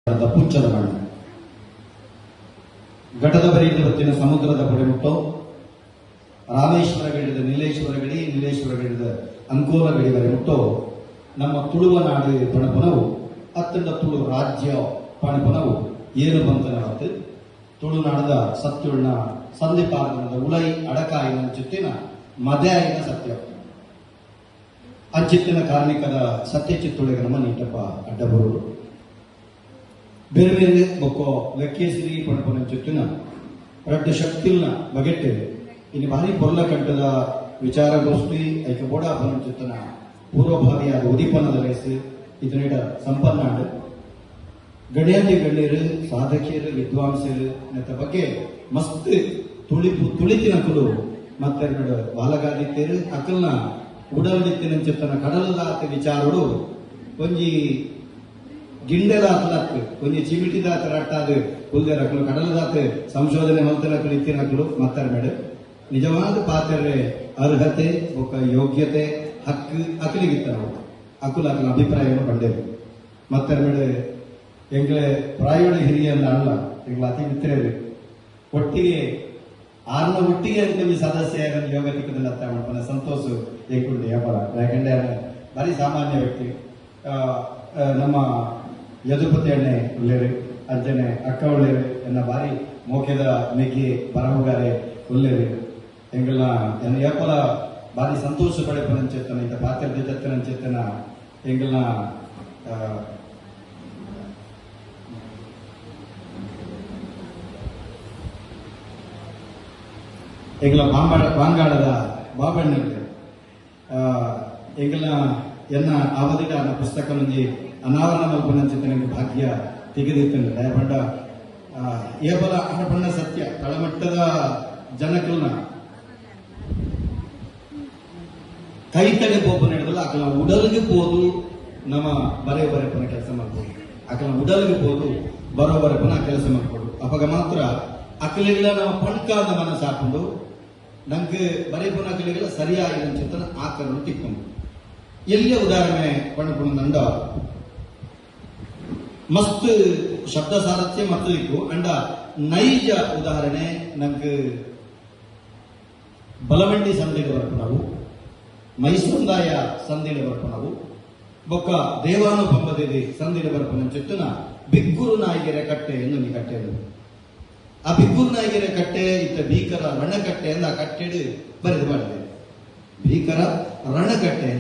ಪುಚ್ಚದ ಮಣ್ಣು ಘಟದ ಬರಿಯಿಂದ ಬತ್ತಿನ ಸಮುದ್ರದ ಪೊಡೆಮುಟ್ಟೋ, ರಾಮೇಶ್ವರ ಗಡಿದ ನೀಲೇಶ್ವರ ಗಡಿ, ನೀಲೇಶ್ವರ ಗಡಿದ ಅಂಕೋಲ ಗಡಿ ವರೆ ಮುಟ್ಟೋ ನಮ್ಮ ತುಳುವ ನಾಡು ಪಣಪನವು ಅತ್ತಂಡ ತುಳು ರಾಜ್ಯ ಪಣಪನವು ಏನು ಬಂತನವತ್ತು ತುಳುನಾಡದ ಸತ್ಯುಳ್ನ ಸಂಧಿಪಾದನದ ಉಳೈ ಅಡಕಾಯಿನ ಚಿತ್ತಿನ ಮದೆಯಾಯಿನ ಸತ್ಯ ಅಂಚಿತ್ತಿನ ಕಾರ್ಮಿಕದ ಸತ್ಯ ಚಿತ್ತುಳಿಗೆ ನಮ್ಮ ನೀಟಪ್ಪ ಅಡ್ಡಬರುಳು ಬೇರೆ ಬೇರೆ ಬೊಕ್ಕೋ ಲೆಕ್ಕೇಸಿರಿ ಪಣಪನ ಚಿತ್ತಿನ ರಡ್ಡ ಶಕ್ತಿಲ್ನ ಬಗೆಟ್ ಇನ್ನು ಭಾರಿ ಪೊರ್ಲ ಕಂಠದ ವಿಚಾರಗೋಷ್ಠಿ ಐಕ ಬೋಡ ಚಿತ್ತನ ಪೂರ್ವಭಾವಿಯಾದ ಉದೀಪನದ ಲೇಸ್ ಇದನ್ನಿಡ ಸಂಪನ್ನಾಡು ಗಣ್ಯಾತಿ ಗಣ್ಯರು, ಸಾಧಕಿಯರು, ವಿದ್ವಾಂಸರು ನೆತ್ತ ಬಗ್ಗೆ ಮಸ್ತ್ ತುಳಿಪು ತುಳಿತಿನಕುಲು ಮತ್ತೆ ಬಾಲಗಾದಿತ್ಯರು ಅಕಲ್ನ ಉಡಲ್ದಿತ್ತಿನ ಚಿತ್ತನ ಕಡಲದಾತ ವಿಚಾರಡು ಒಂಜಿ ಗಿಂಡೆದಾತಲಕ್ ಒಂಜಿ ಚಿಮಿಟಿದಾತ ರಟ್ಟಾದ ಕುಲ್ದೆರಕಲು ಕಡಲದಾತ ಸಂಶೋಧನೆ ಮಲ್ತನಕಲು ಇತ್ತಿನಕಲು ಮತ್ತರ ನಿಜವಾದ ಪಾತ್ರೆ ಅರ್ಹತೆ ಬೊಕ್ಕ ಯೋಗ್ಯತೆ ಹಕ್ಕು ಅಕಲಿಗಿತ್ತ ನಾವು ಅಕುಲ ಅಕಲ ಅಭಿಪ್ರಾಯವನ್ನು ಕಂಡೇವು. ಮತ್ತೆರಡು ಎಂಗ್ಲೆ ಪ್ರಾಯೋಡ ಹಿರಿಯನ್ನ ಅಲ್ಲ, ಎಂಗ್ಲ ಅತಿ ಮಿತ್ರರು ಒಟ್ಟಿಗೆ ಆರ್ನ ಒಟ್ಟಿಗೆ ಅಂತ ಸದಸ್ಯ ಯೋಗ ತಿಕ್ಕದಲ್ಲಿ ಅರ್ಥ ಮಾಡ್ತಾನೆ ಸಂತೋಷ ಎಂಕುಂಡು ವ್ಯಾಪಾರ. ಯಾಕಂದ್ರೆ ಭಾರಿ ಸಾಮಾನ್ಯ ವ್ಯಕ್ತಿ. ನಮ್ಮ ಯದುಪತಿ ಅಣ್ಣೆ ಉಳ್ಳೇರು, ಅಜ್ಜನೆ ಅಕ್ಕ ಉಳ್ಳೇರು, ಎನ್ನ ಭಾರಿ ಮೋಕೆದ ಮೆಗ್ಗಿ ಬರಹುಗಾರೆ ಉಳ್ಳೇರು. ಎಂಗಳನ್ನ ಎನ್ನ ಏಪಲ ಭಾರಿ ಸಂತೋಷ ಪಡೆಪನಂಚೆತ್ತನ ಇಂಥ ಪಾತ್ರದ ಚತ್ತನಂಚೆತ್ತನ ಎಂಗಳನ್ನ ಎಂಗಳ ಬಾಂಗಾಡದ ಬಾಬಣ್ಣ ಎಂಗಳನ್ನ ಎನ್ನ ಅವಧಿಡ ಪುಸ್ತಕ ಒಂಜಿ ಅನಾವರಣ ಮಲ್ಪನಂಚಿತ್ತನ ಭಾಗ್ಯ ತೆಗೆದಿತ್ತಂದ್ರೆ ಪಂಡ ಏಬಲ ಹಣಪಣ್ಣ ಸತ್ಯ ತಳಮಟ್ಟದ ಜನಕಲ್ನ ಕೈ ತಡೆ ಪೋಪು ನಡೆದಲ್ಲ ಅಕಲ ಉಡಲ್ಗೆ ಪೋದು ನಮ್ಮ ಬರೆ ಬರೆಪನ ಕೆಲಸ ಮಾಡ್ಬೋದು. ಅಕಲ ಉಡಲ್ಗೆ ಪೋದು ಬರೋ ಬರೆಪನ ಕೆಲಸ ಮಾಡ್ಬೋದು. ಅಪಗ ಮಾತ್ರ ಅಕಲಿಗಳ ನಮ್ಮ ಪಣ್ಕಾದ ಮನಸ್ಸು ಹಾಕೊಂಡು ನಂಗೆ ಬರೆಪುನ ಅಕಲಿಗಳ ಸರಿಯಾಗಿ ಚಿತ್ತನ ಆಕರನ್ನು ತಿಕ್ಕೊಂಡು ಎಲ್ಲೇ ಉದಾಹರಣೆ ಪಣ್ಣಪುಣ ಮಸ್ತ್ ಶಬ್ದ ಸಾರಥ್ಯ ಮತ್ತು ಇಕ್ಕು ಅಂಡ ನೈಜ ಉದಾಹರಣೆ ನಂಗೆ ಬಲವಂಡಿ ಸಂಧಿಗೆ ಬರ್ಪಣವು, ಮೈಸೂಂದಾಯ ಸಂಧಿಗೆ ಬರ್ಪಣವು, ಬೊಕ್ಕ ದೇವಾನುಪಂಬದಿದೆ ಸಂಧಿಗೆ ಬರ್ಪಣ ಚಿತ್ತನ ಬಿಗ್ಗುರು ನಾಯಿಗೆರೆ ಕಟ್ಟೆ ಎಂದು ನೀ ಕಟ್ಟೆದು. ಆ ಬಿಗ್ಗುರು ನಾಯಿಗೆರೆ ಕಟ್ಟೆ ಇತ್ತ ಭೀಕರ ರಣಕಟ್ಟೆ ಎಂದು ಆ ಕಟ್ಟೆಡು ಬರೆದು ಮಾಡಿದೆ. ಭೀಕರ ರಣಕಟ್ಟೆ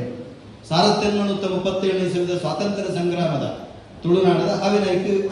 1837 ಸ್ವಾತಂತ್ರ್ಯ ಸಂಗ್ರಾಮದ ತುಳುನಾಡದ ಅವಿನಾಯ್ಕ